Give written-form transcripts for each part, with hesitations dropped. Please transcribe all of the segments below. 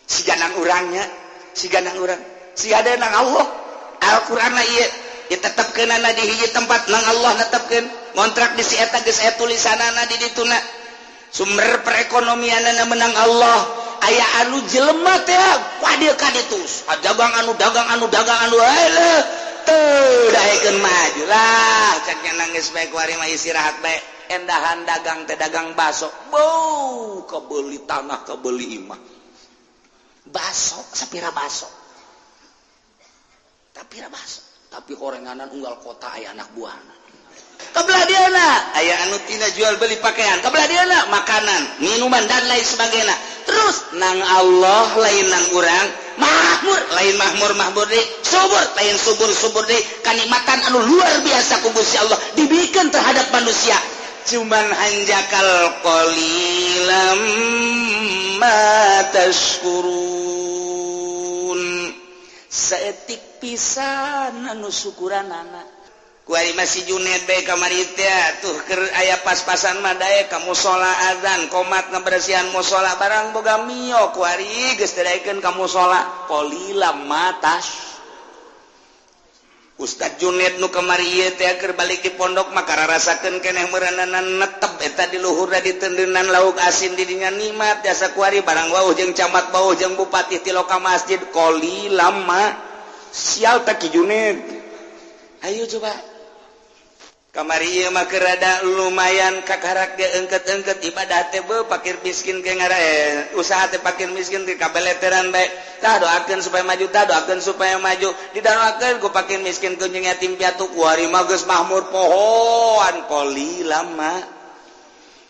Siga nang urangnya, siga nang urang, siga ada nang Allah. Al-Qur'an lah ieu ditetepkeunana di hiji tempat, nang Allah netepkeun ngontrak di si eta geus aya tulisanana di dituna. Sumber perekonomianana menang Allah. Aya anu jelema teh ka dieu ka ditu, dagang anu, dagang anu, dagang anu, heuh, teu daekeun maju lah. Cek nangis bae, kuari mah istirahat bae. Endahan dagang teh dagang baso, bau kebeli tanah, kebeli imah, baso sapira, baso tapi baso, tapi horenganan unggal kota aya anak buahna. Kabelah dieuna aya anu tina jual beli pakaian, kabelah dieuna makanan, minuman, dan lain sebagainya. Terus nang Allah, lain nang urang. Makmur lain makmur makmur deui, subur lain subur subur deui. Kanikmatan anu luar biasa ku Gusti Allah dibikin terhadap manusia, cuman hanjakal qalilam ma tashkurun, saeutik pisan anu syukuranana. Kuari masih Junet bae kamari teh tuh keur aya pas-pasan mah daek ka musola, azan komat ngabersihan musola, barang boga mio. Kuari geus teu daekeun ka musola, qalilam ma tash. Ustad Junet nu kamari ieu teh keur balik di pondok maka rarasakeun keneh meureunana netep eta di luhur ditendenan lauk asin di dinya, nikmat jasa. Kuari barang wauh jeung camat, wauh jeung bupati, ti ka masjid, qalilam ma sial tak. Ki Junet, ayo coba kamari ieu mah keur rada lumayan kakarak ge engket-engket ibadah teh, beuh, pakir miskin ke ngara usaha teh pakir miskin teh kabeleteran bae. Tah, doakeun supaya maju, tah, doakeun supaya maju, didoakeun ku pakir miskin, ku jeung yatim piatu. Kuari mah geus makmur pohoan, qalilam ma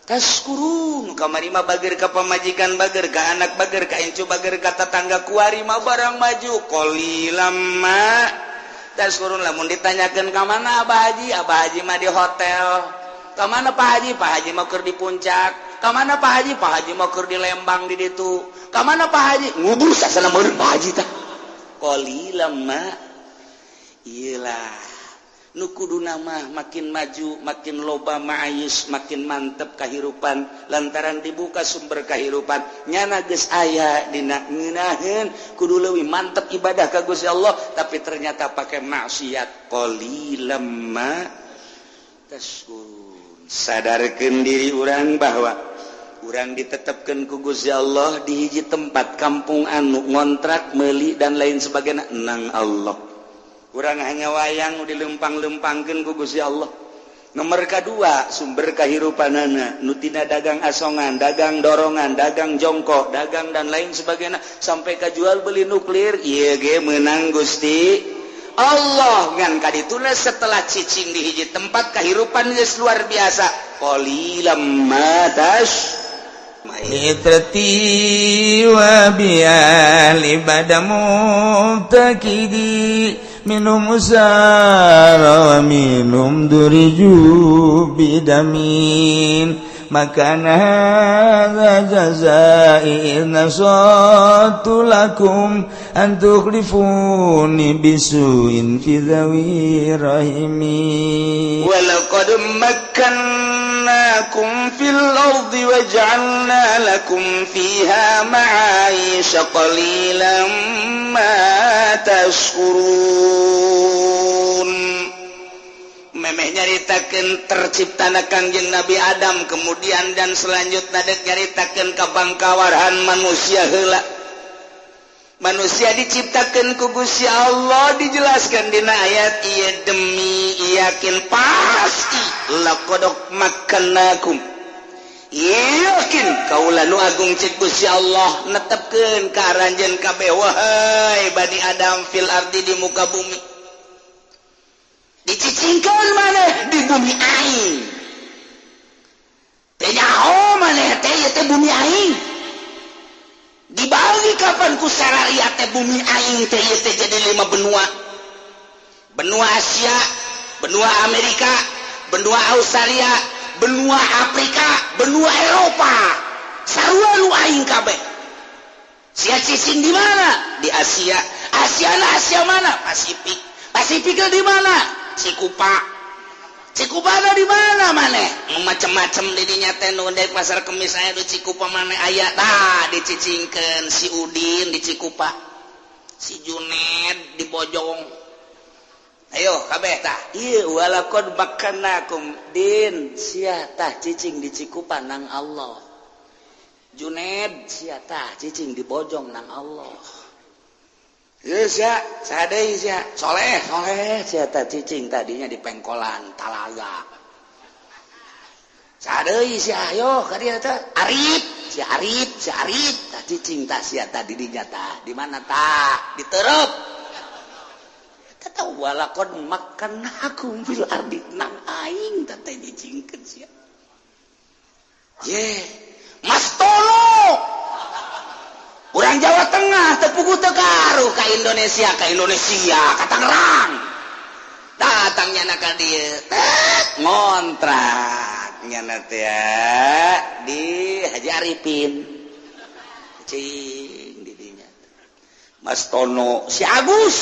tashkurun. Kamari mah bager ka pamajikan, bager ka anak, bager ka incu, bager ka tetangga. Kuari mah barang maju, qalilam ma tashkurun. Lamun ditanyakeun ka mana Abah Haji, Abah Haji mah di hotel. Ka mana Pak Haji? Pak Haji mah keur di puncak. Ka mana Pak Haji? Pak Haji mah keur di Lembang di ditu. Ka mana Pak Haji? Ngubur sasana meureun Pak Haji tah. Qalilam ma iyalah nu kuduna mah makin maju, makin loba ma'ayis, makin mantep kahirupan, lantaran dibuka sumber kahirupan. Nyana geus aya dina ngeunaheun, kudu leuwih mantep ibadah ka Gusti Allah, tapi ternyata pakai maksiat. Qalilam ma tashkurun. Sadarkeun diri urang bahwa urang ditetapkan ku Gusti Allah di hiji tempat, kampung anu ngontrak, meuli, dan lain sebagainya, nang Allah. Kurang hanya wayang dilempang-lempangkeun ku Gusti Allah. Nomor kedua, sumber kehidupanana nu tina dagang asongan, dagang dorongan, dagang jongkok, dagang dan lain sebagainya, sampai ke jual beli nuklir ieu ge menang Gusti Allah. Ngan kadituna setelah cicing di hiji tempat, kehidupan geus luar biasa. Qalilam ma tash عترتي وبأهل بعد مبتكدي منهم سار ومنهم درجوا بدمين ما كان هذا جزائي إذ نصحت لكم أن تخلفوني بسوء في ذوي رحمي. ولقد مكناكم في الأرض وجعلنا لكم فيها معايش قليلا ما تشكرون. Memeh nyaritakeun terciptana Kangjeng Nabi Adam, kemudian dan selanjutnya dek nyaritakeun kabangkawaran manusia heula. Manusia diciptakan ku Gusti Allah, dijelaskan dina ayat ieu, demi yakin pasti laqad makkannakum, yakin kaula nu agung, cek Gusti Allah netepkeun ka aranjeun kabeh, wahai Bani Adam, fil ardi, di muka bumi. Dicicingkeun maneh di bumi aing teh, nyaho maneh teh ieu teh bumi aing. Dibagi kapan ku sararia teh bumi aing teh ieu teh jadi lima benua: benua Asia, benua Amerika, benua Australia, benua Afrika, benua Eropa. Sarua nu aing kabeh. Sia cicing di mana? Di Asia. Asia na Asia mana? Pasifik. Pasifik di mana? Cikupa. Cikupa ada di mana maneh? Macem-macem didinya teh nu dek pasar kemis aya di Cikupa maneh aya tah dicicingkeun si Udin di Cikupa. Si Juned di Bojong. Ayo kabeh tah. Ieu walaqad makkanakum din sia tah cicing di Cikupa nang Allah. Juned sia tah cicing di Bojong nang Allah. Ieu sia sadeui sia soleh soleh sia tah cicing tadinya di pengkolan Talaga. Sadeui sia ayo ka dieu teh Arif sia Arif sia Arif tah cicing tah sia tah di dinya tah di mana tah diterep. Tata walaqad makkanakum fil ardi nang aing tah teh dicingkeun sia. Ye Mas Tono urang Jawa Tengah tepugu teu karuh ka Indonesia ka Tangerang datangnya na ka dieu ngontrak nyana teh di Haji Arifin cing di dinya Mas Tono si Agus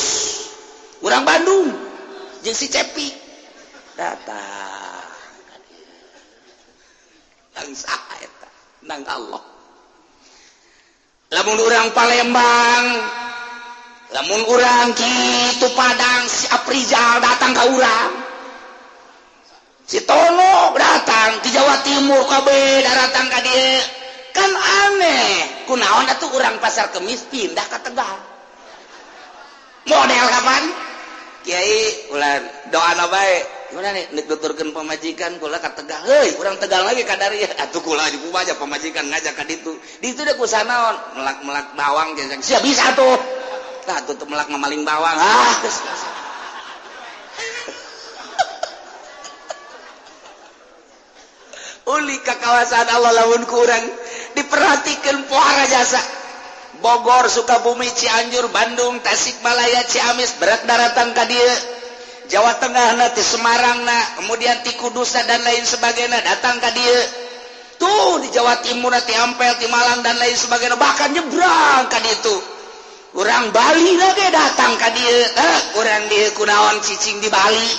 urang Bandung jeung si Cepi datang nang saha eta nang Allah. Lamun urang Palembang, lamun urang kitu Padang, si Aprizal datang ka urang. Si Tono datang di Jawa Timur kabeh datang ka dieu. Kan aneh, kunaon atuh urang Pasar Kemis pindah ka Tegal. Model kapan? Kiai ulah doana bae. Gimana nih, nek nuturkeun pamajikan kula ka Tegal. Heuy, urang Tegal lagi ka dari atuh kula di kumaha pamajikan ngajak ka ditu. Ditu deh kusanaon, melak-melak bawang jeung sia bisa tuh. Tah tuh melak mamaling bawang. Ah, geus. Uli ka kawasan Allah lamun ku urang diperhatikeun pohara jasa. Bogor, Sukabumi, Cianjur, Bandung, Tasikmalaya, Ciamis berat daratan ka dieu. Jawa Tengah na, ti Semarang na, kemudian ti Kudus dan lain sebagainya datang ka dieu. Tuh di Jawa Timur na, ti Ampel, ti Malang dan lain sebagainya bahkan nyebrang ka ditu. Urang Bali lagi datang ka dieu. Urang dieu kunaon cicing di Bali.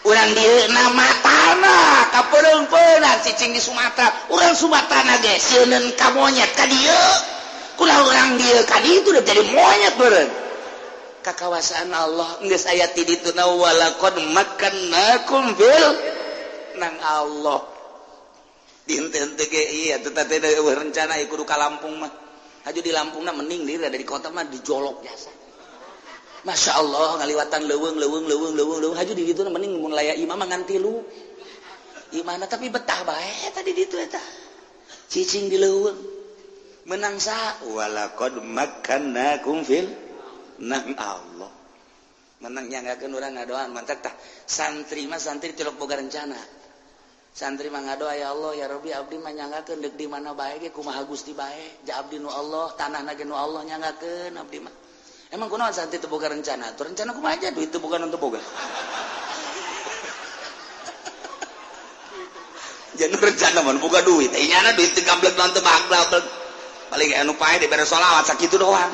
Urang dieu na matana kapereung-peunang cicing di Sumatera. Urang Sumatera ge sieuneun ka monyet ka dieu. Kunaon urang dieu ka ditu udah jadi monyet beureun. Kakawasaan Allah geus aya ti ditu na walaqad makkannakum fil nang Allah. Dinten teh ge ieu teh teh rencana ieu kudu ka Lampung mah. Haju di Lampungna mending diri dari kota mah dijolok jasa. Masya Allah ngaliwatan leuweung leuweung leuweung leuweung leuweung haju di ditu mending mun laya imah mah ngan tilu. Imahna tapi betah bae tadi ditu eta. Cicing di leuweung. Menang sa walaqad makkannakum fil nang Allah. Menang nyanggakeun urang ngadoa mantak tah santri mah santri tilok boga rencana. Santri mah ngadoa ya Allah ya Rabbi abdi mah nyanggakeun deuk di mana bae ge kumaha Gusti bae ja abdi nu Allah tanahna ge nu Allah nyanggakeun abdi mah. Emang kunaon santri teu boga rencana? Tuh rencana kumaha aja duit teu boga nu teu boga. Jangan rencana mah boga duit. Ieu nyana duit teu gablek naon teu baglek. Paling anu pae dibere sholawat sakitu doang.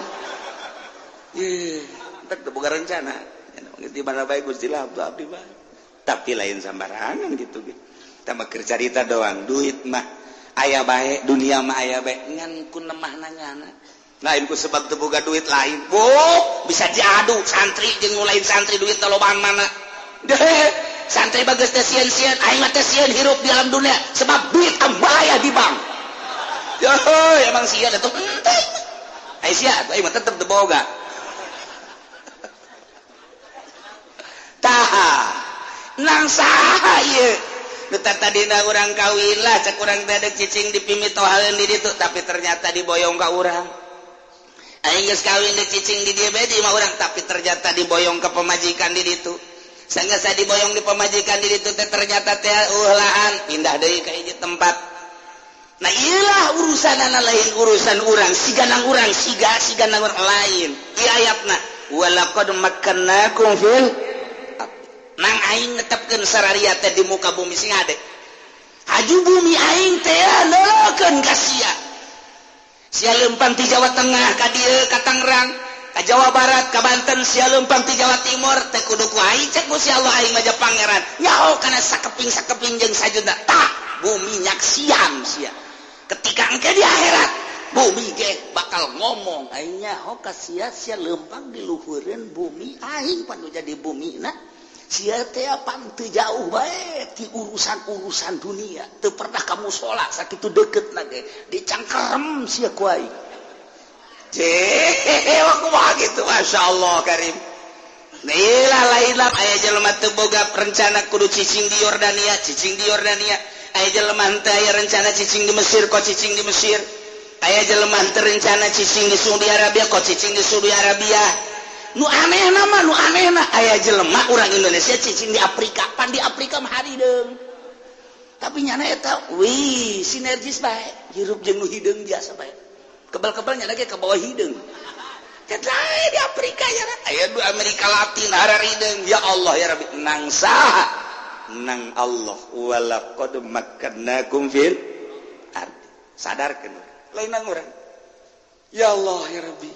Ih, entek teu boga rencana. Di mana bae Gusti lah abdi mah. Tapi lain sambarangan gitu gitu. Tah mah keur carita doang, duit mah aya bae, dunia mah aya bae ngan ku nemahna nyana. Lain ku sebab teu boga duit lain. Boh, bisa diadu santri jeung nu lain santri duit lobaan mana. Deh, santri bagus teh sieun-sieun, aing mah teh sieun hirup di alam dunia sebab duit ambaya di bank. Yo, emang sieun atuh henteu. Ai sia, aing mah tetep teu boga. Taha nang saha ieu nu tadina urang kawin lah cek urang teh deuk cicing di pimitohaeun di ditu tapi ternyata diboyong ka urang. Aing geus kawin deuk cicing di dieu bae di imah urang tapi ternyata diboyong ka pamajikan di ditu. Sanggeus diboyong di pamajikan di ditu teh ternyata teh lahan pindah deui ka hiji tempat. Nah ieulah urusanana lain urusan urang siga nang urang siga siga nang urang lain. Ieu ayatna walaqad makkannakum fil nang aing netepkeun sararia teh di muka bumi sing ade. Haju bumi aing teh leukeun ka sia. Sia leumpang ti Jawa Tengah ka dieu ka Tangerang, Ka Jawa Barat, ka Banten sia leumpang ti Jawa Timur teh kudu ku aing cek Gusti Allah, aing mah pangeran. Nyaho kana sakeping-sakeping jeung sajuna tah bumi nyaksian sia. Ketika engke di akhirat bumi ge bakal ngomong, aing nyaho ka sia, sia leumpang di luhureun bumi aing, pan nu jadi bumi na sia teh pan teu jauh bae ti urusan-urusan dunia, teu pernah ka musola sakitu deket na ge dicangkerem sia ku aing. Gitu, Masya Allah Karim. Lain aya jelema teu boga rencana kudu cicing di Yordania, cicing di Yordania. Aya jelema teu aya rencana cicing di Mesir, kok cicing di Mesir. Aya jelema teu rencana cicing di Saudi Arabia, kok cicing di Saudi Arabia. Nu aneh nama nu aneh aya jelema urang Indonesia cicing di Afrika, pan di Afrika mah hideung, tapi nyana eta wih sinergis bae hirup jeung nu hideung, biasa bae, kebal-kebalnya lagi ke bawah hideung. Di Afrika ya, aya di Amerika Latin harideung. Ya Allah ya Rabbi, nang saha? Nang Allah. Walaqad makkannakum fil ardi, sadarkeun lain nang urang. Ya Allah ya Rabbi.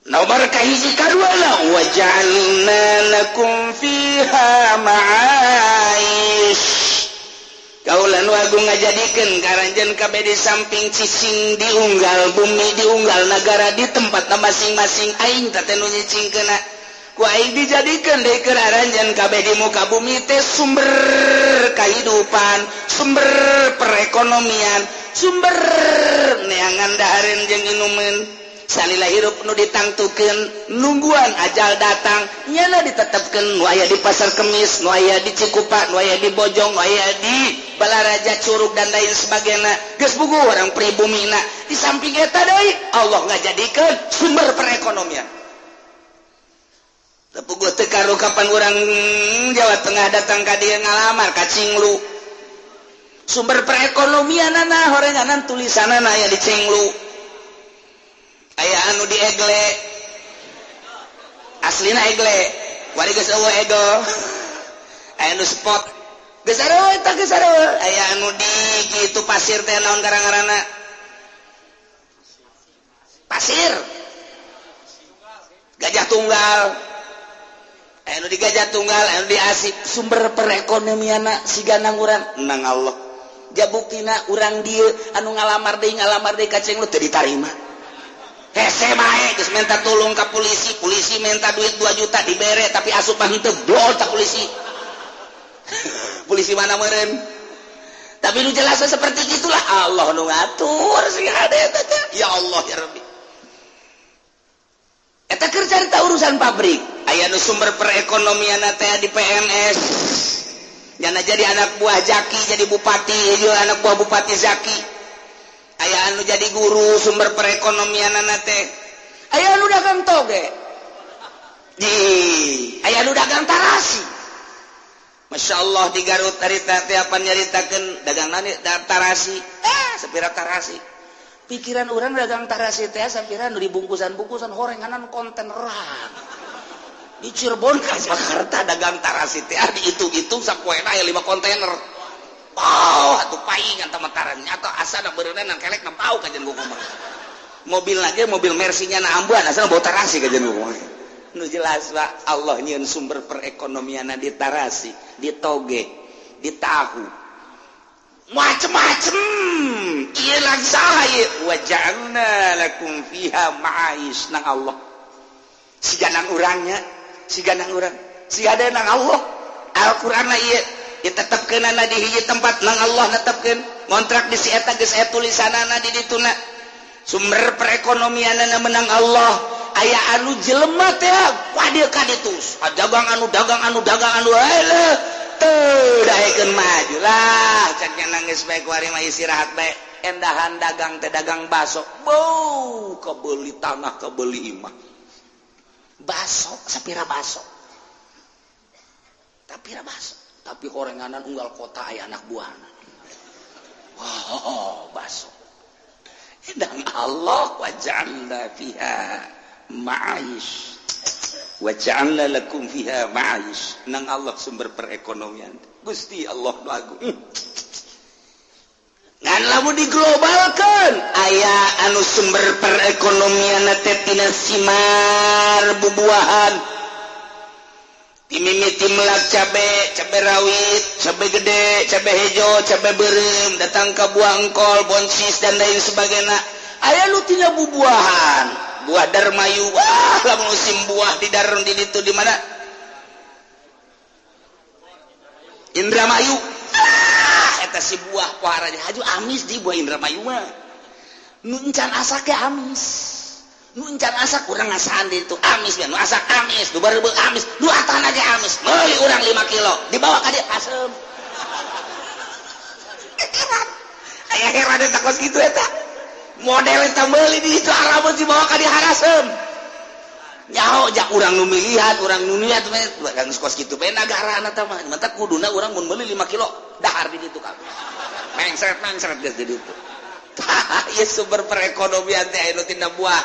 Nomor kahiji, kadua la waja'alna lakum fiha ma'aish. Kaulan wagu ngajadikeun karanjeun kabeh di samping cicing di unggal bumi, di unggal negara, di tempat masing-masing, aing teh nu nyicingkeuna ku aing dijadikeun deui keur aranjeun kabeh di muka bumi teh sumber kehidupan, sumber perekonomian, sumber neangan dahareun jeung inumeun. Salila hirup nu ditangtukeun, nungguan ajal datang, nyana ditetepkeun nu aya di Pasar Kemis, nu aya di Cikupa, nu aya di Bojong, nu aya di Balaraja, Curug, dan lain sebagainya. Geus puguh orang pribumina. Di samping eta deui Allah ngajadikeun sumber perekonomian. Teu puguh teu karu kapan urang Jawa Tengah datang ka dieu ngalamar ka Cinglu, sumber perekonomianana horenganan tulisanana aya di Cinglu, aya anu di Egle, aslina Egle, wari geus eueuh Ego, aya anu spot geus sarua eta, geus sarua. Aya anu di kitu pasir teh, naon garang-garana pasir Gajah Tunggal, aya anu di Gajah Tunggal, aya anu di Asip. Sumber perekonomianna siga nang urang, nang Allah. Jabuktina urang dieu anu ngalamar deui ka Cenglu teu ditarima. Hese bae geus minta tolong ka polisi, polisi minta duit 2 juta dibere, tapi asup mah henteu, blol tak polisi. Polisi mana meureun? Tapi nu jelas seperti itulah Allah nu ngatur sing hade eta teh. Ya Allah ya Rabbi. Eta keur carita urusan pabrik. Aya nu sumber perekonomian teh di PNS. Nyana jadi anak buah Zaki, jadi bupati, ieu anak buah Bupati Zaki. Aya anu jadi guru sumber perekonomian teh, aya anu dagang toge di, aya anu dagang tarasi. Masya Allah, di Garut harita teh apa nyaritakeun dagang nani tarasi, sapira tarasi. Pikiran orang dagang tarasi teh sapira nu dibungkusan-bungkusan horenganan konteneran. Di Cirebon ka Jakarta dagang tarasi teh dihitung-hitung sapoena aya 5 kontainer. Oh, atuh paingan teman-teman atau asa da beureunan kelek na pau kajian gua mah. Mobil lagi mobil Mercy-nya na ambuan asal bawa tarasi kajian gua mah. Nu jelas Pak, Allah nyieun sumber perekonomian di tarasi, di toge, di tahu. Macem-macem. Ieu lagi salah ieu. Wa ja'alna lakum fiha ma'aish nang Allah. Siga nang urangnya, siga nang urang, siga nang Allah. Al-Qur'an lah ieu ditetapkeun di hiji tempat nang Allah, netepkeun ngontrak di si eta geus aya tulisanana di dituna sumber perekonomianana menang Allah. Aya anu jelema teh wah ka ditu dagang anu, dagang anu, dagang anu, eleh teu daekeun maju lah. Cek nangis bae kuari mah, istirahat bae, endahan dagang teh dagang baso, bau kebeli tanah, kebeli imah, baso sapira, baso tapi baso, tapi horenganan unggal kota aya anak buahna. Wow, baso dan Allah waja'alna fiha ma'aish, waja'alna lakum fiha ma'aish nang Allah sumber perekonomian. Gusti Allah nu agung. Ngan lamun diglobalkan aya anu sumber perekonomian teh tina simar bubuahan. Timimiti melak cabe, cabe rawit, cabe gede, cabe hejo, cabe beureum, datang ka buah engkol, bonsis dan lain sebagainya. Aya nu tina bubuahan, buah darmayu. Wah, lamun musim buah di darun di ditu di mana? Indramayu. Ah, eta si buah poharanya haju amis di buah Indramayu mah. Nu encan asak ge amis. Nu encan asak urang ngasaan di ditu amis we, nu asak amis, nu bareubeung amis, nu atana ge amis. Meuli urang 5 kilo, dibawa ka dieu asem. Heran. Aya heran eta kos kitu eta. Model eta meuli di ditu arabeun dibawa ka dieu harasem. Nyaho jak urang nu milihan, urang nu niat kan kos kitu bae nagarana tah mah. Mantak kuduna urang mun meuli 5 kilo dahar di ditu kabeh. Mengsret-mengsret geus di ditu. Tah, ieu sumber perekonomian teh aya nu tina buah,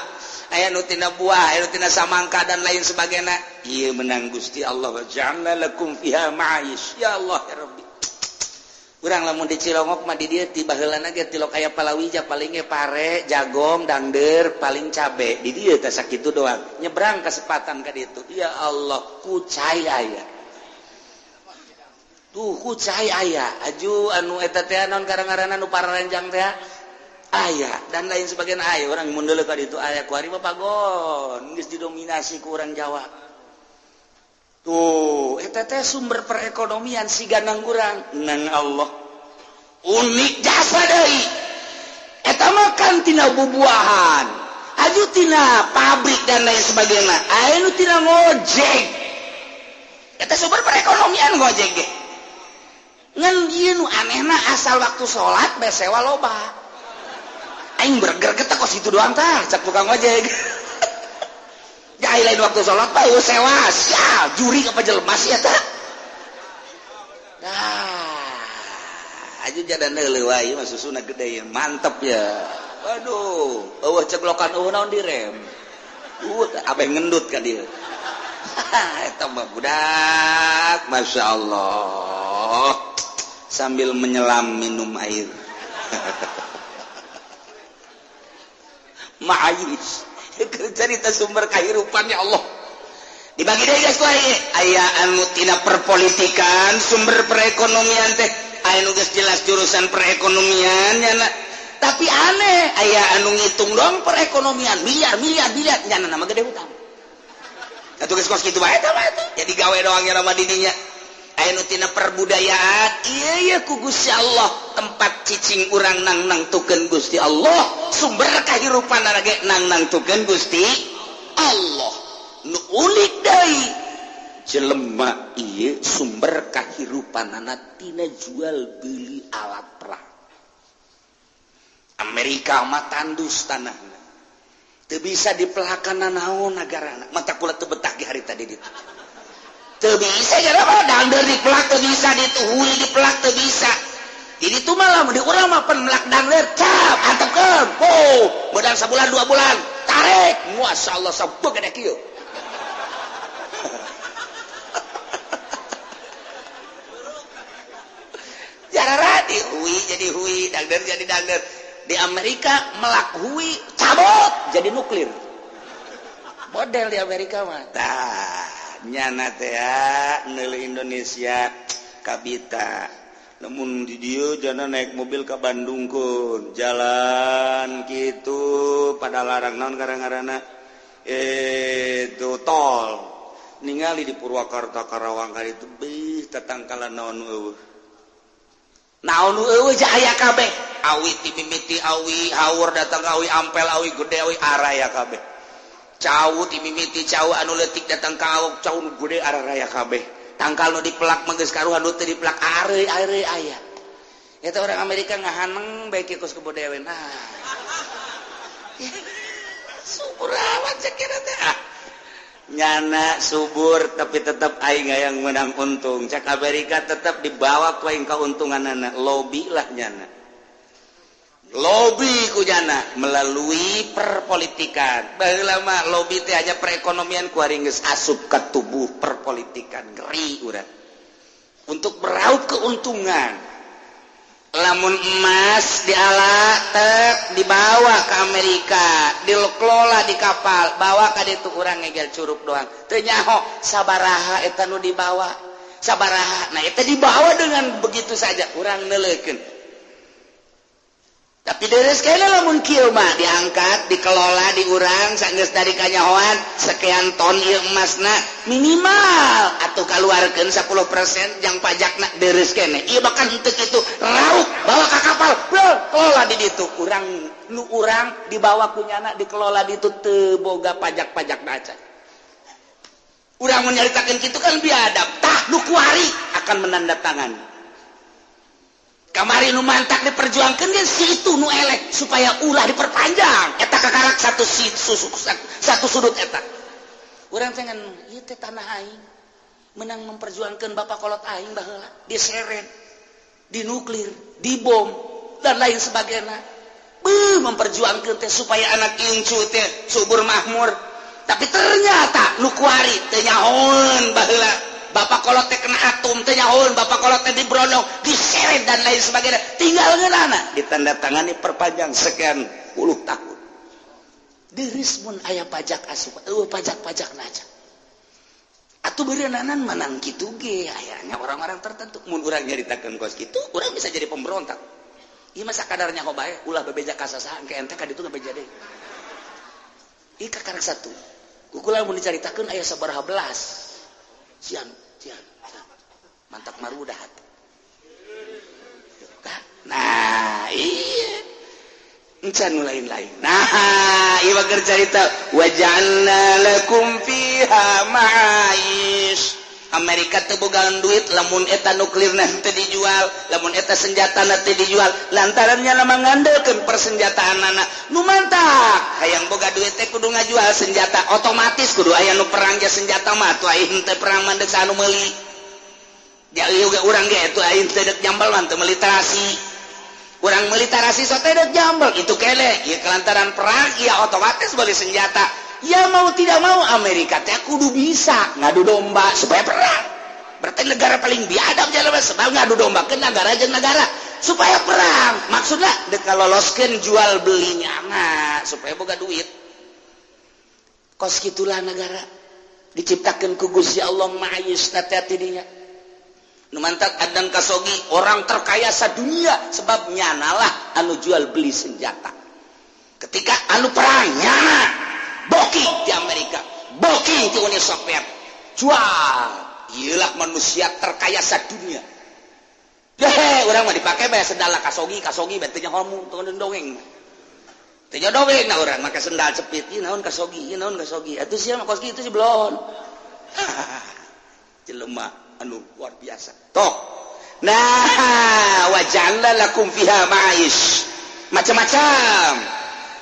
aya nu tina buah, aya nu tina samangka dan lain sebagainya. Ieu menang Gusti Allah wa ja'alna lakum fiha ma'ayish. Ya Allah ya Rabbi. Urang lamun di Cilongok mah di dieu ti baheulana ge tilok aya palawija paling ge pare, jagong, dangder, paling cabe. Di dieu teh sakitu doang. Nyebrang kesempatan ka ditu. Ya Allah, kucai aya. Tuh kucai aya. Aju anu eta teh naon karang-ngaranna nu pararanjang teh aya dan lain sebagainya aya. Urang mun deuleu ka ditu aya kuari mah pagon geus didominasi ku urang Jawa. Tuh, eta teh sumber perekonomian siga nang urang nang Allah. Unik jasa deui. Eta mah kan tina bubuahan, aju tina pabrik dan lain sebagainya. Aya nu tina ngojek. Eta sumber perekonomian ngojek ge. Ngan ieu nu anehna asal waktu salat bae sewa loba. Aing berger kos itu doang tah, cak tukang ojek. Jai lain waktu sholat pak, yo sewa, sial, juri apa jelema sih eta? Dah, aja jadan deuleu wae mah susuna gede ya, mantep ya. Waduh, eueuh ceglokan eueuh naon direm. Abeh ngendut ka dieu. Eta mah budak, Masya Allah. Sambil menyelam minum air. Ma'ayis. Cerita sumber kehidupan ya Allah. Dibagi deui geus kuari. Aya anu tina perpolitikan, sumber perekonomian teh aya nu geus jelas jurusan perekonomian nya. Tapi aneh, aya anu ngitung doang perekonomian miliar miliar miliar nya nama gede hutang. Atuh geus kos kitu bae eta mah atuh. Jadi gawe doang nya nama didinya. Aya nu tina perbudayaan, ieu ye ku Gusti Allah tempat cicing urang nang nangtukeun Gusti Allah, sumber kahirupan ge nang nangtukeun Gusti Allah. Nu unik deui jelema ieu sumber kahirupanana tina jual beli alat perang. Amerika mah tandus tanahna. Teu bisa dipelakana naon nagarana, mata kula teu betah ge hari tadi ditu. Teu bisa jadi dangder dipelak teu bisa, dituhui dipelak teu bisa. Jadi itu malah di urang mah pen melak dangder cap antepkeun. Oh, modal sabulan 2 bulan, tarik. Masyaallah sabuk gede kieu. Jarara dihui jadi hui, dangder jadi dangder. Di Amerika melak hui cabut jadi nuklir. Model di Amerika mah. Tah. Nyana teh neuleuh Indonesia kabita namun di dieu jana naik mobil ka Bandung kun jalan kitu pada larang naon karang-karana itu tol ningali di Purwakarta Karawang ka ditu beuh tatangkalan naon eueuh naon eueuh aya kabeh awi ti mimiti awi haur datang awi ampel awi gede awi araya kabeh. Cau timimiti cau anu leutik datang ka awok cau nu gede araraya kabeh. Tangkal nu dipelak mah geus karuhan nu teu dipelak areuy-areuy aya. Eta orang Amerika ngahaneng bae kieu kos kebodewen. Ah. Subur amat cek teh. Ah. Nyana subur tapi tetap aing hayang menang untung. Cek Amerika tetap dibawa ku aing kauntunganana, lobi lah nyana. Lobi kujana melalui perpolitikan. Baheula mah lobi teh hanya perekonomian kuari geus asup ka tubuh perpolitikan ngeri urang. Untuk meraup keuntungan. Lamun emas diala tek dibawa ke Amerika, dikelola di kapal, bawa ka ditu urang ngegel curug doang. Teu nyaho sabaraha eta nu dibawa, sabaraha. Nah, eta dibawa dengan begitu saja urang neuleukeun. Tapi deres kene lamun kieu mah diangkat, dikelola di urang sanggeus dari kanyahoan sekian ton ieu emasna minimal atuh kaluarkeun 10% jang pajakna deres kene. Ieu bahkan henteu kitu, raup bawa ka kapal, kelola di ditu. Urang nu urang dibawa ku nyana dikelola di ditu teu boga pajak-pajak acan. Urang mun nyaritakeun kitu kan biadab. Tah nu kuari akan menandatangani. Kamari nu mantak diperjuangkan ge si itu nu elek supaya ulah diperpanjang. Eta kakarak satu satu sudut eta. Urang teh ngan ieu teh tanah aing. Menang memperjuangkan bapak kolot aing baheula, diseret, dinuklir, dibom dan lain sebagainya. Beuh memperjuangkan teh supaya anak incu teh subur makmur. Tapi ternyata nu kuari teh nyahoeun baheula. Bapak kolot teh kena atom teh nyahoeun, bapak kolot teh dibrondong, diseret dan lain sebagainya. Tinggal ngeunana ditandatangani perpanjang sekian puluh tahun. Deris mun aya pajak asup, eueuh pajak-pajak naca. Atuh beureunanan menang kitu ge ayanya orang-orang tertentu. Mun urang nyaritakeun kos kitu, urang bisa jadi pemberontak. Ieu mah sakadarnya ho bae, ulah bebeja ka sasaha engke ente ka ditu bebeja deui. Ieu kakarak satu. Kukula mun dicaritakeun aya sabaraha belas. Sian, sian, sian. Mantap marudah. Nah, iya. Encan nu lain-lain. Nah, ieu mah keur carita waja'alna lakum fiha ma'aish. Amerika teu bogaan duit lamun eta nuklirna teu dijual, lamun eta senjatana teu dijual, lantaran nya mah ngandelkeun persenjataanana. Nu mantak hayang boga duit teh kudu ngajual senjata, otomatis kudu aya nu perang ge senjata mah atuh aing teu perang mah deuk anu meuli. Ja ieu ge urang ge atuh aing teu deuk jambal mah teu meuli terasi. Urang meuli tarasi so teh deuk jambal itu kele ieu kelantaran perang ieu otomatis beli senjata. Ya mau tidak mau Amerika teh kudu bisa ngadu domba supaya perang. Berarti negara paling biadab jalan sebab ngadu domba ke negara jeung negara supaya perang. Maksudna dek loloskeun jual belinya mah supaya boga duit. Kos kitulah negara diciptakeun ku Gusti Allah ma'ayisna teh tidinya. Nu mantak Adnan Khashoggi orang terkaya sadunia sebab nyanalah anu jual beli senjata. Ketika anu perang nyana booking di Amerika, booking di Uni Soviet, jual. Iyalah manusia terkaya sadunia. Hehe, urang mah dipake bae sendal Khashoggi, Khashoggi bae teu nyaho teu dongeng. Teu nyaho dongeng na urang make sendal cepit, ieu naon Khashoggi, ieu naon Khashoggi. Atuh sia mah kos kitu si belon. Jelema anu luar biasa. Toh. Nah, waja'alna lakum fiha ma'aish. Macam-macam.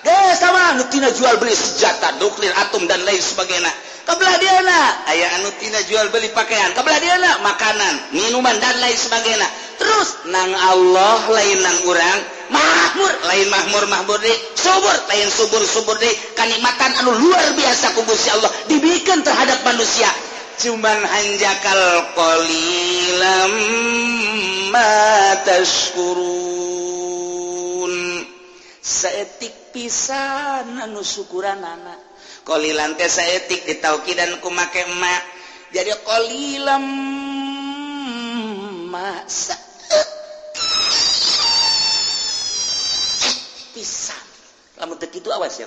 Geus sama anu tina jual beli senjata nuklir, atom dan lain sebagainya. Kabelah dieuna aya anu tina jual beli pakaian, kabelah dieuna makanan, minuman dan lain sebagainya. Terus nang Allah lain nang urang, makmur lain makmur makmur deui, subur lain subur subur deui, kanikmatan anu luar biasa ku Gusti Allah dibikeun terhadap manusia. Cuman hanjakal qalilam ma tashkurun. Saetik pisan anu syukuranana. Qalilan teh saetik ditaukidan ku make emak. Jadi qalilam ma saetik pisan. Lamun teu kitu awas ya.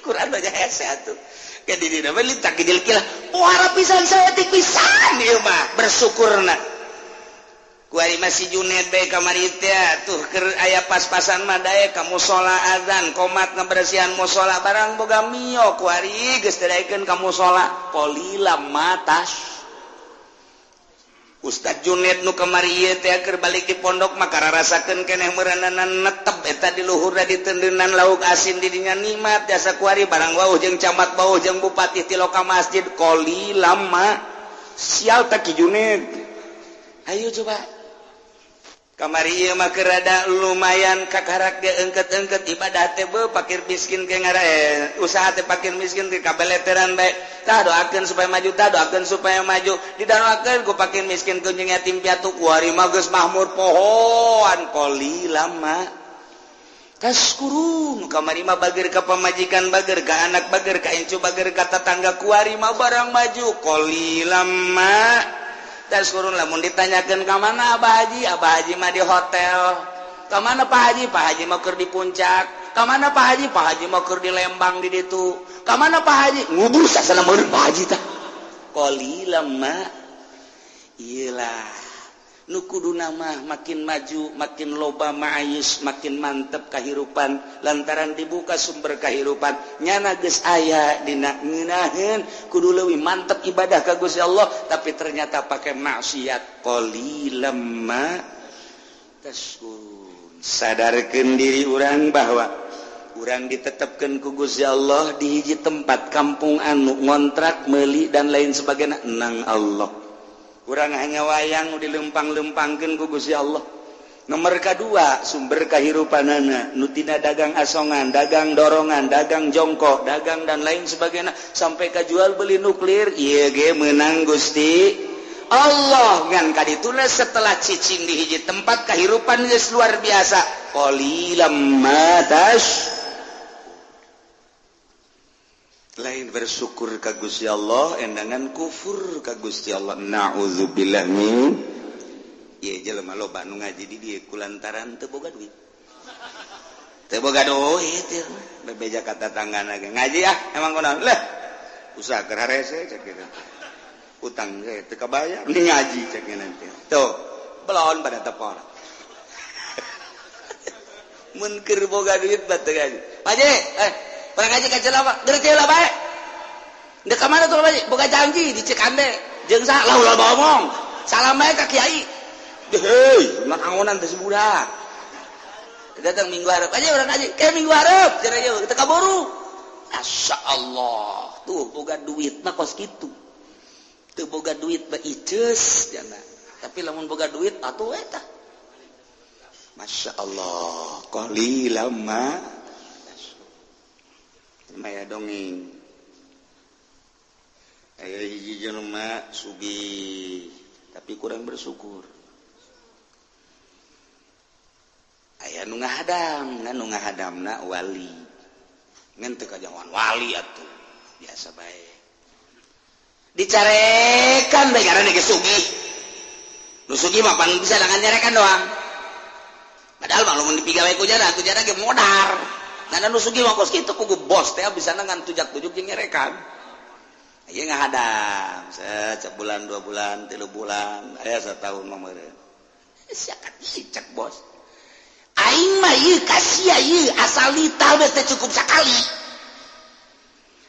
Quran baca hese atuh. Ka di dina mah lintak gejel kilah. Pohara pisan saetik pisan ieu mah bersyukurna. Kuari masih Junet bae kamari teh tuh keur aya pas-pasan mah daek ka musala azan komat ngabersihan musala barang boga mio kuari geus daekeun ka musala qalilam matas. Ustad Junet nu kamari ieu teh keur balik di pondok mah kararasakeun keneh meureunana netep eta di luhurna ditendenan lauk asin di dinya nikmat jasa kuari barang wauh jeung camat bauh jeung bupati ti loka masjid qalilam ma sial teh Ki Junet. Ayo coba. Kamari ieu mah rada lumayan kakarak ge engket-engket ibadah teh beuh pakir miskin ke ngara usaha teh pakir miskin ke kabeleteran bae. Tah doakeun supaya maju, tah doakeun supaya maju. Didoakeun ku pakir miskin ku jeung yatim piatu kuari mah geus mahmur pohoan qoli lama. Taskurun kamari mah bager ka pamajikan, bager ka anak, bager ka incu, bager ka tetangga kuari mah barang maju qoli lama. Taskurun lamun ditanyakeun ka mana Abah Haji, Abah Haji mah di hotel. Ka mana Pak Haji? Pak Haji mah keur di puncak. Ka mana Pak Haji? Pak Haji mah keur di Lembang di ditu. Ka mana Pak Haji? Ngubur sasana meureun Pak Haji tah. Qoli lama. Iyalah. Nu kuduna mah makin maju, makin loba ma'ayis, makin mantep kahirupan lantaran dibuka sumber kahirupan. Nyana geus aya dina ngeunaheun kudu leuwih mantep ibadah ka Gusti Allah, tapi ternyata pakai maksiat. Qalilam ma tashkurun. Sadarkeun diri urang bahwa urang ditetepkeun ku Gusti Allah di hiji tempat kampung anu ngontrak, meuli dan lain sebagainya nang Allah. Kurang hanya wayang dilempang-lempangkeun ku Gusti Allah. Nomor kedua, sumber kahirupanana nu tina dagang asongan, dagang dorongan, dagang jongkok, dagang dan lain sebagainya sampai ka jual beli nuklir, ieu ge meunang Gusti Allah. Ngan kadituna setelah cicing di hiji tempat kahirupan geus luar biasa. Qalilam ma tash. Lain bersyukur ka Gusti Allah, endangan kufur ka Gusti Allah. Na'udzubillah min. Ieu jelema loba nu ngaji di dieu kulantaran teu boga duit. Teu boga duit ieu mah. Bebeja ka tatanggana ge ngaji ah emang kunaon? Lah usaha keur harese cek kitu. Utang ge teu kabayar ni ngaji cek nanti. Tuh, belon pada tepor. Mun keur boga duit mah teu ngaji. Pak Haji, pernah ngaji ka celama, geus lah bae. Ndek ka mana tuh Pak Haji? Boga janji di Cikande. Jeung saha lah ulah ngomong. Salam bae ka kiai. Hei, mah angonan teh si budak. Datang minggu hareup aja urang ngaji. Ke minggu hareup cenah ieu teu kaburu. Masya Allah. Tuh boga duit mah kos kitu. Teu boga duit mah iceus jana. Tapi lamun boga duit atuh eta. Masya Allah. Qalilam ma maya dongeng. Aya hiji jelema sugih tapi kurang bersyukur. Aya nu ngahadam, nu ngahadamna wali. Ngan teu kajawan wali atuh, biasa bae. Dicarekan bae ngaranna geus sugih. Nu sugih mah pan bisa dengan nyarekan doang. Padahal mah lamun dipigawe ku jara ge modar. Karena nu sugih mah kos kitu kugu bos teh bisa ngan tujak-tujuk jeung nyerekan. Ieu ngahadam, sebulan, 2 bulan, 3 bulan, aya satahun mah meureun. Sia kacicek bos. Aing mah ieu ka sia ieu asal nitah we teh cukup sakali.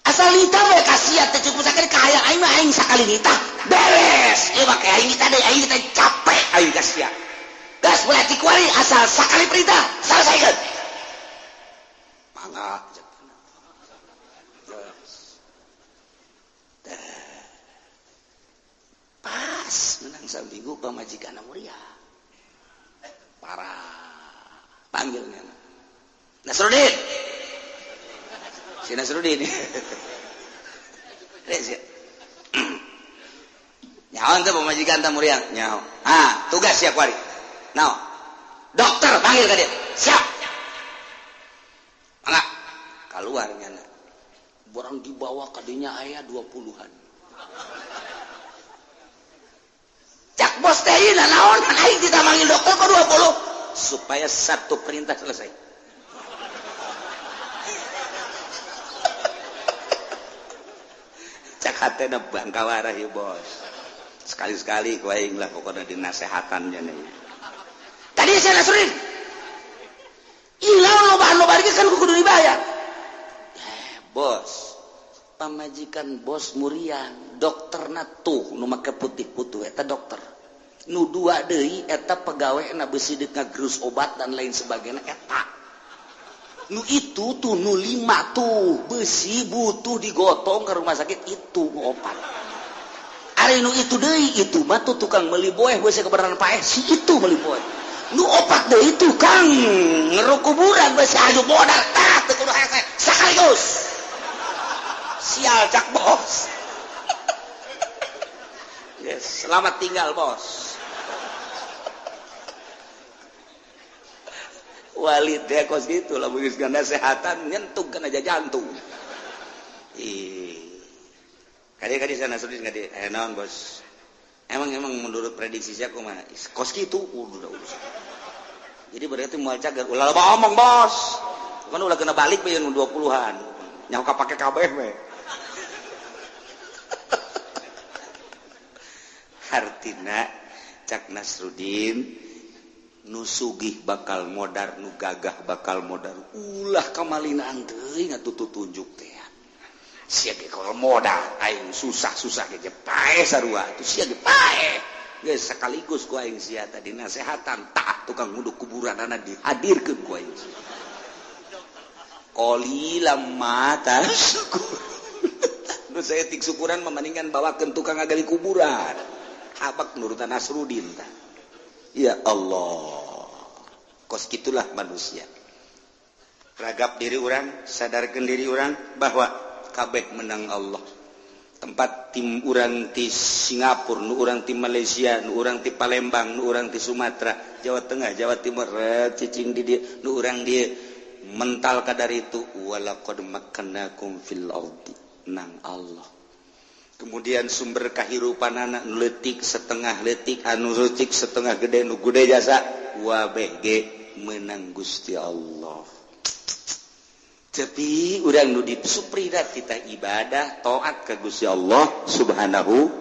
Asal nitah we ka sia teh cukup sakali kahayang aing mah aing sakali nitah. Beres. Ieu mah aing nitah deui, aing nitah capek aing ka sia. Gas mulai kuari asal sakali perintah, selesaikeun. Mangga. Pas menang saminggu pamajikan muria. Parah. Panggilnya. Nasruddin. Si Nasruddin. Nyaho teh pamajikan teh muriang. Nyaho. Ah, tugas sia kuari. Naon? Dokter panggil ka dia. Siap. Mangga. Keluar nyana. Barang dibawa kadinya aya 20-an. Cak bos teh ieu naon aing kita manggil dokter kok 20 supaya satu perintah selesai. Cak hatena bangkawarah ieu bos. Sekali-sekali ku aing lah pokona dinasehatan nya. Tadi saya Nasruddin. Ieu lawan loba-loba ge kan kudu dibayar. Bos, pamajikan bos muriang, dokterna tuh nu make putih-putih eta dokter. Nu dua deui eta pegawena beusi deuk ngagerus obat dan lain sebagainya eta. Nu itu tuh nu 5 tuh beusi butuh digotong ke rumah sakit itu nu 4. Ari nu itu deui itu mah tuh tukang meuli boeh beusi kebenaran paeh si itu meuli boeh. Nu opat deui tukang ngeruk kuburan geus aju modal tah teu kudu hese sekaligus. Sial cak bos. Yes, selamat tinggal bos. Walid teh kos kitu lamun geus nasehatan nyentuh kana jantung. Ih. Kadi-kadi sana serius kadi naon bos. Emang menurut prediksi saya kumaha? Kos kitu udah urusan. Jadi berarti moal cager ulah loba omong bos. Kan ulah kena balik we nu 20-an. Nyaho ka pake kabeh we. Hartina cak Nasruddin nu sugih bakal modar, nu gagah bakal modar. Ulah kamalinaan teuing atuh tutunjuk teh. Sia ge kalau modal aing susah-susah ge paeh sarua atuh sia ge paeh. Geus sekaligus ku aing sia tadi nasehatan tah tukang nguduk kuburanana dihadirkeun ku aing. Qalilam ma tashkur. Nu saeutik syukuran membandingkan bawakeun tukang ngagali kuburan. Habak nurutan Nasruddin tah. Ya Allah. Kos kitulah manusia. Ragap diri urang, sadarkeun diri urang bahwa kabeh menang Allah. Tempat tim urang ti Singapura, nu urang ti Malaysia, nu urang ti Palembang, nu urang ti Sumatera, Jawa Tengah, Jawa Timur, cicing di dieu, nu urang dieu mental kadar itu walaqad makkannakum fil ardi nang Allah. Kemudian sumber kahirupan anak nu leutik setengah leutik, anu leutik setengah gede, nu gede jasa wabeh ge menang Gusti Allah. Tapi urang nu disupridat kita ibadah taat ka Gusti Allah Subhanahu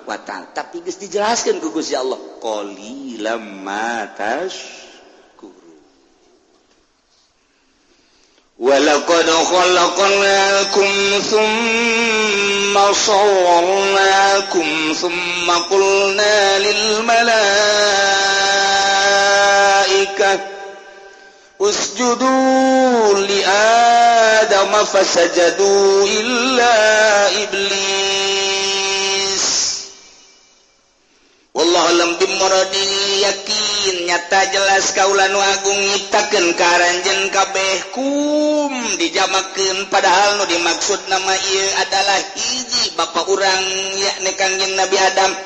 wa ta'ala. Tapi geus dijelaskeun ku Gusti Allah qalilam ma tashkuru. Walaqad khalaqnakum thumma sawwarnakum thumma qulna lil malaikah usjudu li Adam fasajadu illa iblis. Wallahu alam bimuradi yakin nyata jelas kaula nu agung nyiptakeun ka aranjeun kabeh kum dijamakeun padahal nu dimaksud nama ieu adalah hiji bapa urang yakni Kangjeng Nabi Adam.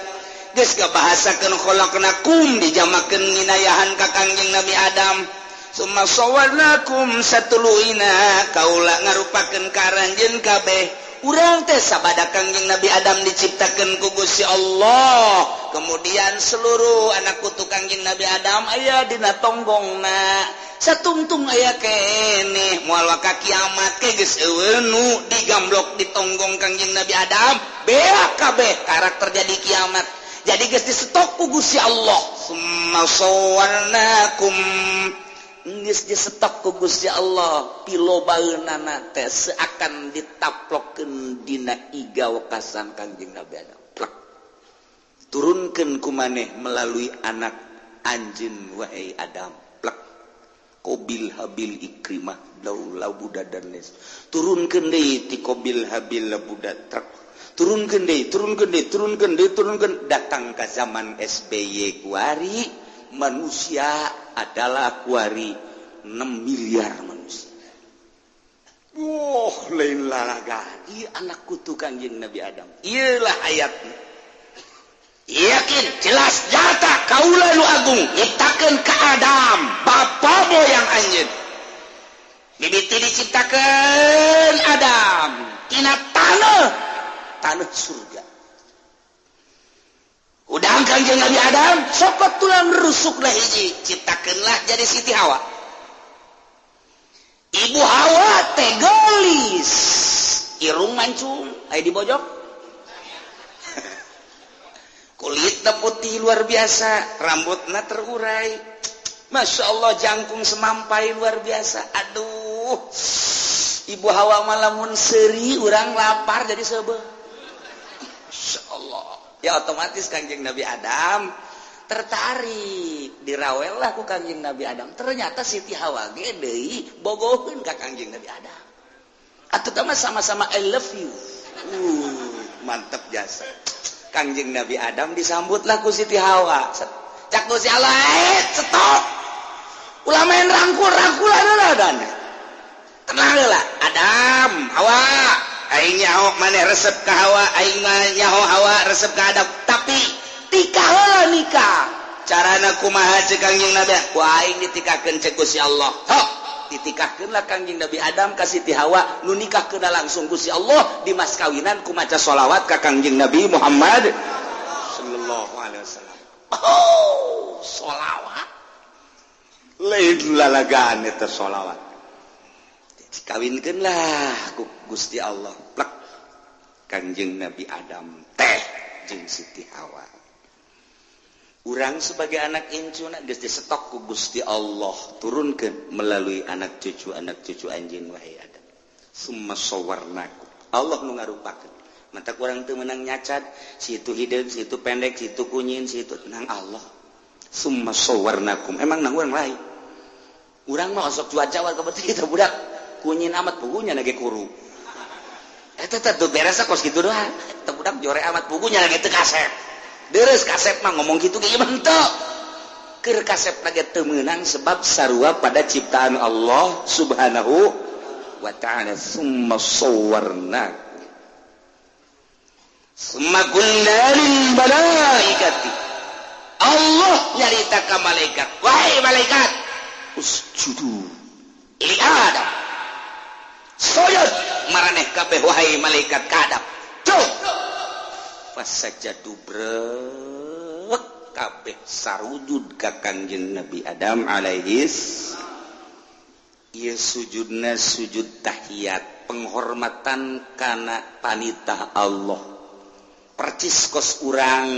Geus kabahasakeun khalaqnakum dijamakeun nginayahan ka Kangjeng Nabi Adam. Summa sawwarnakum satuluina kaula ngarupakeun ka aranjeun kabeh urang teh sabada Kangjeng Nabi Adam diciptakeun ku Gusti Allah. Kemudian seluruh anak putu Kangjeng Nabi Adam aya dina tonggongna satungtung aya keneh moal waka kiamat ke geus eueuh nu digamblok di tonggong Kangjeng Nabi Adam beak kabeh karakter jadi kiamat. Jadi geus disetok ku Gusti Allah. Summa sawwarnakum geus disetok ku Gusti Allah pilobaeunana teh seakan ditaplokeun dina iga wekasan Kangjeng Nabi Adam. Plek. Turunkeun ku maneh melalui anak anjeun wahai Adam. Plek. Qabil Habil Ikrimah Labuda dan les. Turunkeun deui ti Qabil Habil Labuda trek. Turunkeun deui, turunkeun deui, turunkeun deui, turunkeun datang ka zaman SBY kuari manusia adalah kuari 6 miliar manusia. Wah, lain lalaga. Ieu anak kutu Kangjeng Nabi Adam. Ieulah ayatna. Yakin jelas nyata kaula nu agung nyiptakeun ka Adam, bapa moyang anjeun. Mimiti diciptakeun Adam tina tanah, tanah surga. Udang Kangjeng Nabi Adam sokot tulang rusuklah hiji, ciptakeunlah jadi Siti Hawa. Ibu Hawa teh geulis, irung mancung, aya di bojok. Kulitna putih luar biasa, rambutna terurai. Masya Allah jangkung semampai luar biasa. Aduh, Ibu Hawa malamun seuri urang lapar jadi seubeuh. Masya Allah. Ya otomatis Kangjeng Nabi Adam tertarik, dirawel lah ku Kangjeng Nabi Adam. Ternyata Siti Hawa ge deui bogoheun ka Kangjeng Nabi Adam. Atuh mah sama-sama I love you. Mantep jasa. Kangjeng Nabi Adam disambutlah ku Siti Hawa. Cak Gusti Allah, stop. Ulah main rangkul-rangkulan lah dan. Tenang lah, Adam, Hawa, aing nyaho maneh resep ka Hawa, aing mah nyaho Hawa resep ka Adam. Tapi tikah heula nikah. Carana kumaha cek Kangjeng Nabi? Ku aing ditikahkeun cek Gusti Allah. Sok, ditikahkeunlah Kangjeng Nabi Adam ka Siti Hawa, nu nikahkeunna langsung Gusti Allah di mas kawinan ku maca sholawat ka Kangjeng Nabi Muhammad sallallahu alaihi wasallam. Oh, sholawat. Lain lalagaan eta sholawat. Dikawinkeunlah ku Gusti Allah. Plek. Kangjeng Nabi Adam teh jeung Siti Hawa. Urang sebagai anak incuna geus disetok ku Gusti Allah, turunkeun melalui anak cucu anjeun wahai Adam. Summa sawarnakum. Allah nu ngarupakeun. Mata kurang teu meunang nyacat, si itu hideung, si itu pendek, si itu kunyin, si itu nang Allah. Summa sawarnakum. Emang nang urang lain. Urang mah osok cuaca war kebetul kita budak kunyin amat pugunya lagi kuru. Eta teh teu beres kos kitu doang. Eta budak jore amat pugunya lagi teu kasep. Deres kasep mah ngomong kitu ge ieu mah henteu. Keur kasep lagi teu meunang sebab sarua pada ciptaan Allah Subhanahu wa ta'ala. Summa sawarnakum. Summa qulna lil malaikati. Allah nyarita ka malaikat, wahai malaikat, usjudu li Adam. Sujud maraneh kabeh wahai malaikat ka Adam. Cuk. Fasajadu brek kabeh sarujud ka Kangjeng Nabi Adam alaihis. Ieu sujudna sujud tahiyat, penghormatan kana panitah Allah. Percis kos urang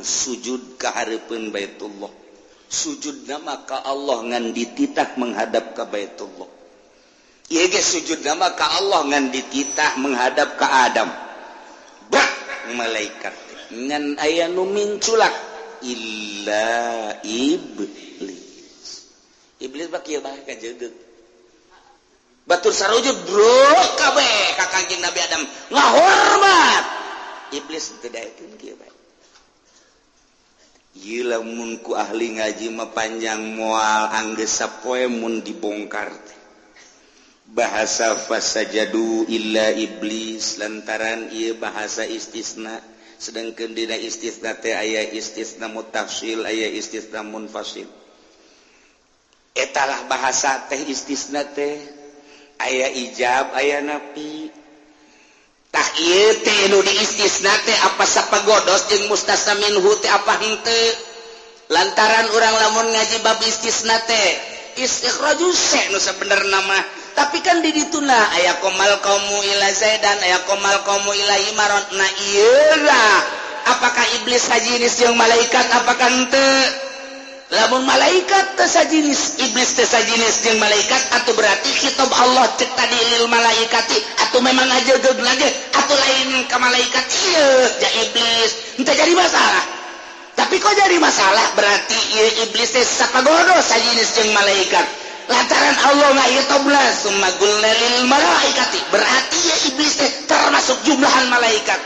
sujud ka hareupeun Baitullah. Sujudna maka Allah ngan dititah menghadap ka Baitullah. Ieu ge sujudna maka Allah ngan dititah menghadap ka Adam. Bak malaikat ngan aya nu minculak illa iblis. Iblis bak ieu bae kajeudeuh. Batur sarujud bro kabeh ka Kangjeng Nabi Adam ngahormat. Iblis teu daekeun kieu bae. Ieu lamun ku ahli ngaji mah panjang moal anggeus sapoe mun dibongkar teh. Bahasa fasajadu illa iblis lantaran ieu bahasa istisna, sedangkeun dina istisna teh aya istisna mutafsil, aya istisna munfasil. Etalah bahasa teh istisna teh aya ijab, aya nafi. Tah ieu teh nu diistisna teh apa sapagodos jeung mustasna minhu teh apa henteu. Lantaran urang lamun ngaji bab istisna teh istikhraju syai' nu sabenerna mah. Tapi kan di dituna aya qomal qaumu ila zaidan, aya qomal qaumu ila imaron. Nah ieu lah apakah iblis sajinis jeung malaikat apakah henteu? Lamun malaikat teu sajinis, iblis teu sajinis jeung malaikat, atau berarti khitab Allah cek tadi lil malaikati atau memang ngajegeug lagi atau lain ka malaikat ieu ja iblis henteu jadi masalah. Tapi kok jadi masalah berarti ieu iblis teh sapagodo sajinis jeung malaikat. Lantaran Allah ngahitobna summa qulna lil malaikati, berarti ieu iblis teh termasuk jumlahan malaikat.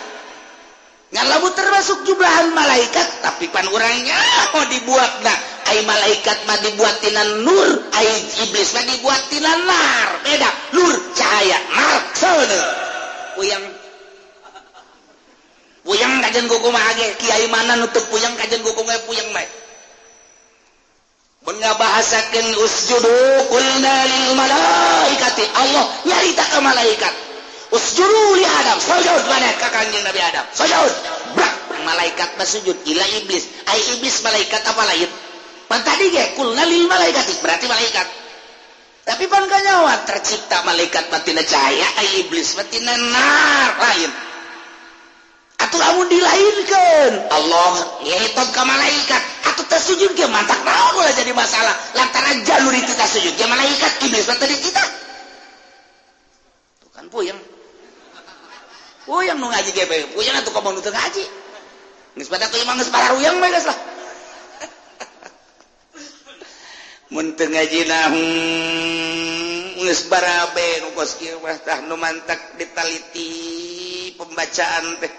Ngan lamun termasuk jumlahan malaikat tapi pan urangnya mau dibuatna ai malaikat mah dibuat tina nur, ai iblis mah dibuat tina nar. Beda, nur cahaya, nar seuneu. Puyeng. Puyeng kajen kuku mah ge kiai mana nutup puyeng kajen kuku mah puyeng mah. Mun ngabahasakeun usjudu qulna lil malaikati, Allah nyarita ka malaikat. Usjudu li Adam, sujud maneh ka Kangjeng Nabi Adam. Sujud. Brak malaikat mah sujud ila iblis. Ai iblis malaikat apa lain? Pan tadi ge qulna lil malaikati berarti malaikat. Tapi pan kanyawan tercipta malaikat mah tina cahaya, ai iblis mah tina nar lain. Atuh lamun dilainkeun Allah ngihitab ka malaikat atuh teu sujud ge mantak naon ulah jadi masalah lantaran jalur itu teu sujud ge malaikat iblis mah teu dititah. Tuh kan puyeng. Puyeng nu ngaji ge bae, puyeng atuh komo nu teu ngaji. Geus pada tuh imah geus pararuyang bae geus lah. Mun teu ngaji na geus barabe nu kos kieu mah tah nu mantak ditaliti pembacaan teh.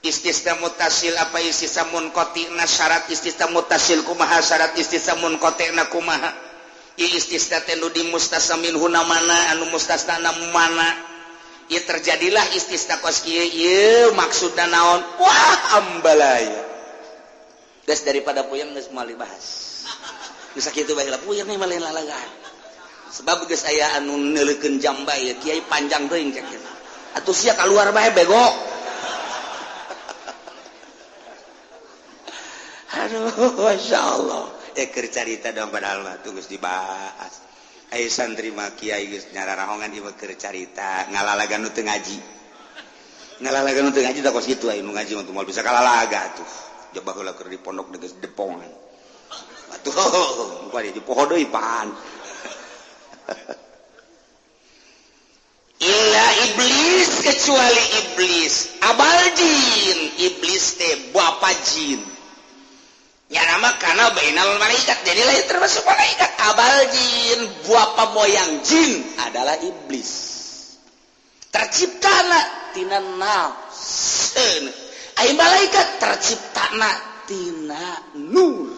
Istisna mutasil apa istisna munqati'na, syarat istisna mutasil kumaha, syarat istisna munqati'na kumaha. Ieu istisna teh nu di mustasna minhu mana anu mustasna mana. Ieu terjadilah istisna kos kieu ieu maksudna naon? Wah ambalaya. Geus daripada puyeng geus moal dibahas. Geus sakitu bae lah puyeng mah lain lalagaan. Sebab geus aya anu neuleukeun jam bae kiai panjang teuing cek kitu. Atuh sia kaluar bae bego. Aduh masyaallah. Keur carita dong padahal mah tuh geus dibahas. Aya santri mah kiai geus nyararahongan ieu keur carita ngalalagan nu teu ngaji. Ngalalagan nu teu ngaji tah kos kitu aya nu ngaji mah moal bisa kalalaga atuh. Jaba heula keur di pondok geus depongan. Atuh bari dipoho deui pan. Illa iblis kecuali iblis. Abal jin, iblis teh bapa jin. Nama karena bainal malaikat jadi lain termasuk malaikat. Abal jin bapa moyang jin adalah iblis. Terciptana tina nafsu. Ai malaikat terciptana tina nur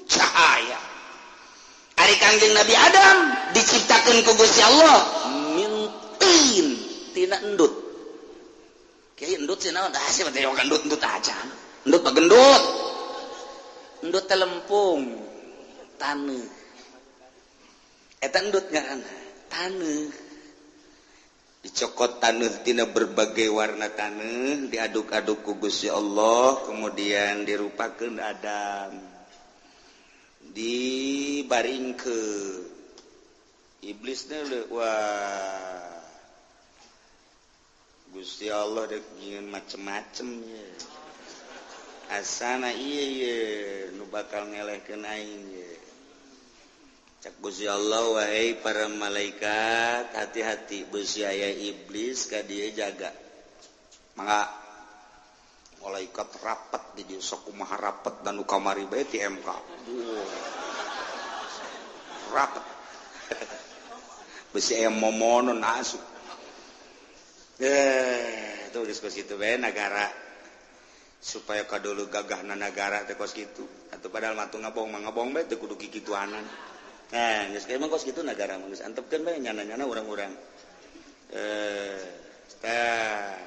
cahaya. Ari Kangjeng Nabi Adam diciptakeun ku Gusti Allah min tin tina endut. Kiai endut sih naon? Ah sih mah teh endut-endut aja. Endut mah gendut. Endut telempung taneuh eta endut ngaranna taneuh dicokot taneuh tina berbagai warna taneuh diaduk-aduk ku Gusti Allah kemudian dirupakeun Adam dibaringkeun iblisna wah Gusti Allah dek nyieun macem-macem ye. Asana iya ye nu bakal ngelehkeun aing ye. Cak Gusti Allah wahai para malaikat hati-hati beusi aya iblis ka dieu jaga. Mangga malaikat rapat di dieu sok kumaha rapat dan nu kamari bae ti MK. Rapat. Beusi aya momonon asup. Tuh geus kos kitu bae nagara. Supaya kadulu gagahna nagara teh kos kitu atuh padahal mah ngabong mah ngabong bae teu kudu kikituanan. Nah, geus emang kos kitu nagara mah geus antepkeun bae nyana-nyana urang-urang. Tah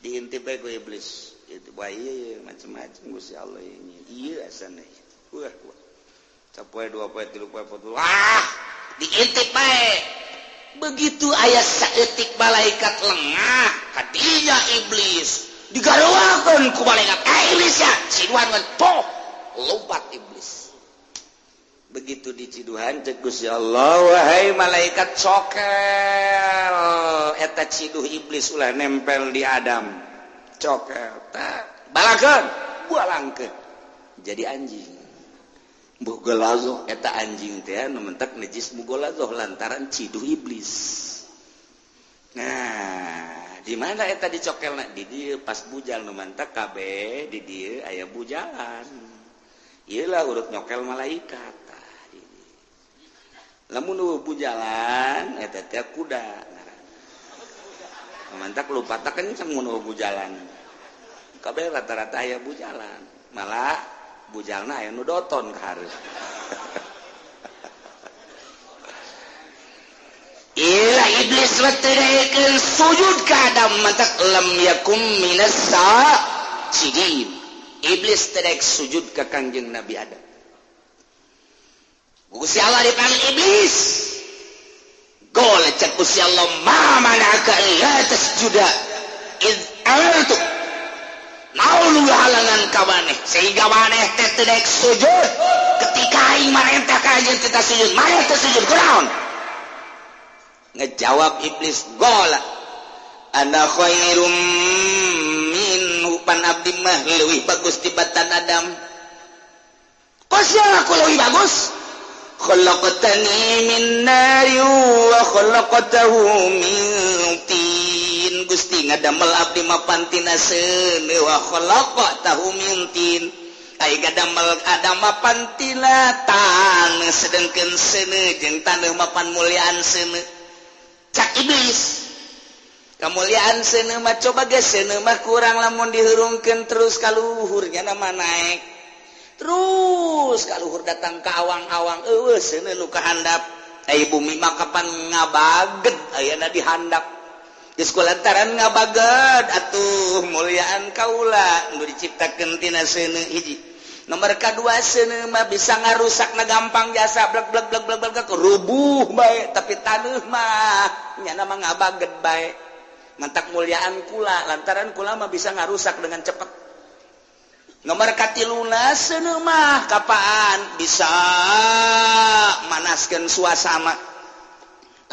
diintip bae ku iblis. Itu bae ieu macem-macem Gusti Allah ieu. Ieu asana. Wah, wah. Sapoe dua poe tilu poe empat. Wah, diintip bae. Begitu aya saeutik malaikat lengah kadinya iblis. Digaruakeun ku malaikat iblis ya ciduhan poh lompat iblis. Begitu diciduhan cek Gusti Allah wahai malaikat cokel eta ciduh iblis ulah nempel di Adam. Cokel tah balakeun bualangkeun jadi anjing. Mugolazoh eta anjing teh nu mentek najis mugolazoh lantaran ciduh iblis. Nah di mana eta dicokelna di dieu pas bujal nu mantak kabeh di dieu aya bujalan. Ieu lah urut nyokel malaikat tah di dieu. Lamun nu bujalan eta teh kuda ngaranna. Mantak lupata kenceng mun bujalan. Kabeh rata-rata aya bujalan. Malah bujalna aya nu doton ka hareup. Ila iblis weterekeun sujud ka Adam mantak lam yakum minas sajidin. Iblis terek sujud ka Kangjeng Nabi Adam. Gusti Allah dipanggil iblis. Gol cek Gusti Allah ma manaka la tasjuda id amartu. Naon nu halangan ka maneh sehingga maneh teh terek sujud ketika aing marentah ka anjeun teh sujud maneh teh sujud kunaon? Ngejawab iblis gola ana khairum minhu pan abdi mah leuwih bagus tibatan Adam. Kos aku leuwih bagus khalaqtani min nari wa khalaqtahu min tin. Gusti ngadamel abdi mah pantina seuneu wa khalaqtahu min tin. Ai ngadamel Adam mah pantina taneuh sedengkeun seuneu jeung taneuh mah pan muliaan seuneu. Cak iblis kemuliaan seuneu mah coba ge seuneu mah kurang lamun dihurungkeun terus ka luhur nya mah naek. Terus ka luhur datang ke awang-awang, eueuh seuneu nu kahandap. Ai bumi mah kapan ngabaged ayana di handap. Geus kulantaran ngabaged atuh mulyaan kaula nu diciptakeun tina seuneu, hiji. Nomor kadua, seuneu mah bisa ngarusak na gampang jasa, blek blek blek blek blek, rubuh bae, tapi taneuh mah nyana mah ngabaged bae. Mantak mulyaan kula lantaran kula mah bisa ngarusak dengan cepat. Nomor katiluna, seuneu mah kapaan bisa manaskeun suasana.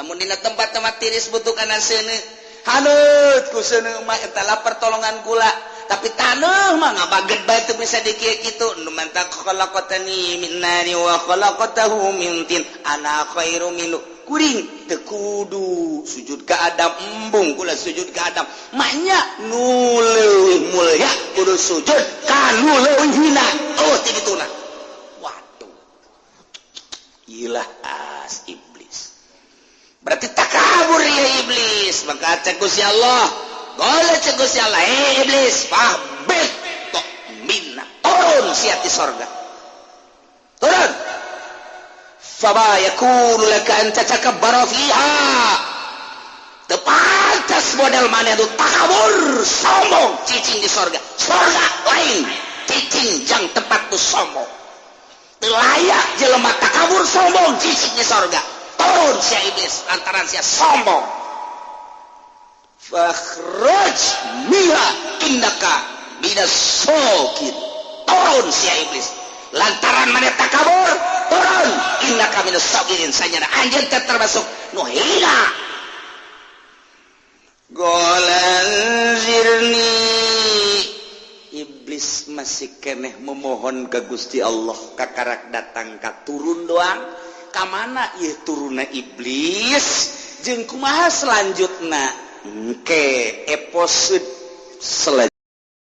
Namun dina tempat-tempat tiris butuh kana seuneu, haneut ku seuneu mah, eta lah pertolongan kula. Tapi taneuh mah ngabaged bae, teu bisa dikieu kitu. Nu mantak khalaqtani min nari wa khalaqtahu min tin, ana khairu minhu, kuring teu kudu sujud ka Adam, embung kula sujud ka Adam. Maknya nu leuwih mulia kudu sujud ka nu leuwih hina. Oh, ti dituna. Waduh, ilah as iblis berarti takabur ya iblis. Maka cek Gusti Allah, boleh cek Gusti Allah, "Eh iblis, fahbit tok minna, turun sia ti sorga, turun. Fama yakunu laka an tatakabbara fiha." Teu pantas model mana itu takabur sombong cicing di sorga. Sorga lain cicing jang tempat tu sombong. Teu layak jelema takabur sombong cicing di sorga. Turun sia iblis lantaran sia sombong. Fakhruj minha innaka minas sokin. Turun sia iblis lantaran mana takabur, turun. Innaka minas sokirin, sanyana anjeun teh termasuk nu hina. Golan zirni, iblis masih keneh memohon ke Gusti Allah, kakarak datang ka turun doang. Ka mana ieu turunna iblis jeung kumaha selanjutna? Engke episode selanjutnya.